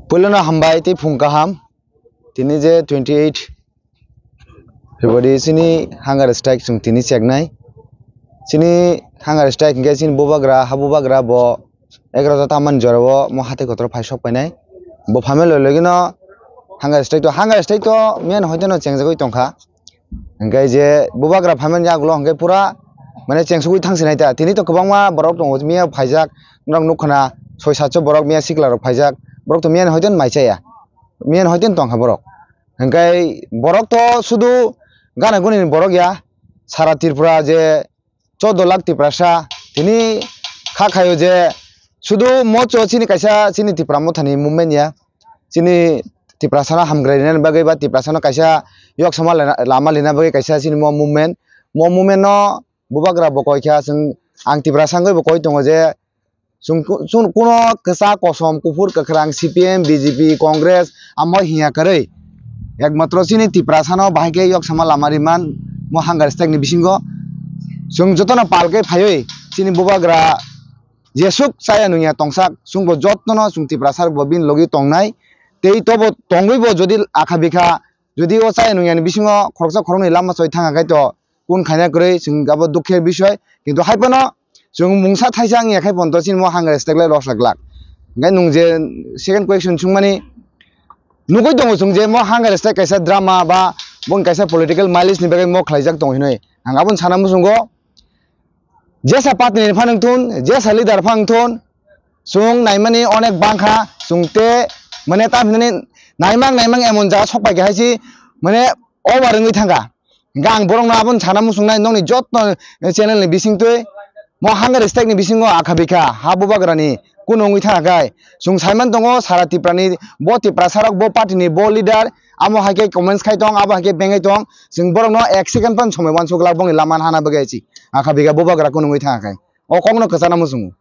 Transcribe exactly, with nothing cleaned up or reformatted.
Puilono hambai tei phung kaham. Tini je twenty eight February chini hunger strike chwng tini cheknai. Chini hunger strike hwnkhe chini bubagra, ha bubagra bo egaroh ta tamani jorao mo hatai kotor phai sok painai. Bo phaimani logi logino hunger strike to, hunger strike to miyan hoiteno chengjagwi tongkha. Hingke je bubagra phaimani yagulo hingke pura mane chengsugwi thangsinai ta. Tini to kwbangma borok tongo, miya phaijak, norok nukha na, soi satso borok miya sikla rok phaijak, borok to miya ni hoiten mai chaya, miya ni hoiten tongkha borok. Hingke borok to sudu gana guni ni borok ya, sara Tripura je choudo lakh Tiprasa tini kha khaio je sudu mocho chini kaisa chini Tipra mothani movement ya, chini Tiprasano hamgrai rwnani bagwi ba Tiprasano kaisa yoksama lana-, lama lina bagwi kaisa chini mo movement, mo movement no bubagra bo koi kha. Chwng, ang Tiprasa wngwi bo koi tongo je chwng ku-, chwng kuno kwchak kosom kuphur kwkhwrang C P M, B J P, Congress amo hiya kwrwi, ekmatro chini Tiprasano bahai khe yoksama lama riman mo hunger strike ni bisingo. Chwng jotono pal khe phaiwi chini bubagra jesuk chaya nungya tongsak, chwngbo jotono chwng Tiprasa rokbo bini logi tongnai. Tei tobo tongwibo jodi akha bikha, jodi o chaya nungya ni bisingo khoroksa khoroknwi lama choi thangkha khai to kun khaina kwrwi chwng abo dukhe bisoy. Kintu hai phano chwng mungsa thaisa wngya khai phano to chini mo hunger strike lai rwslak glak. Hingke nwng je second question swngmani, nugwi tongo chwng je mo hunger strike kaisa drama ba bo kaisa political mileage ni bagwi mo khlaijak tongo hinwi. Ang aboni sana muchungo jesa party ni phano wngthun, jesa leader phano wngthun, chwng naimani onek bangkha, chwng te mane tam hinani naimang naimang emon jaga sok pai khe hai si mane over wngwi thangkha. Hingke ang borokno aboni sana muchungnai nokni joto channel ni bisingtwi mo hunger strike ni bisingo akha bikha ha bubagrani kunu wngwi thangkha khai. Chwng saiman tongo sara Tiprani bo Tiprasa rok bo party ni bo leader amo hai khe comments khai tong, abo hai khe bengai tong, chwng borokno ek second phano somoi uansuk glak bongni lama hana bagwi si akha bikha bubagra kunu wngwi thangkha khai. O kokno kwchana muchungo.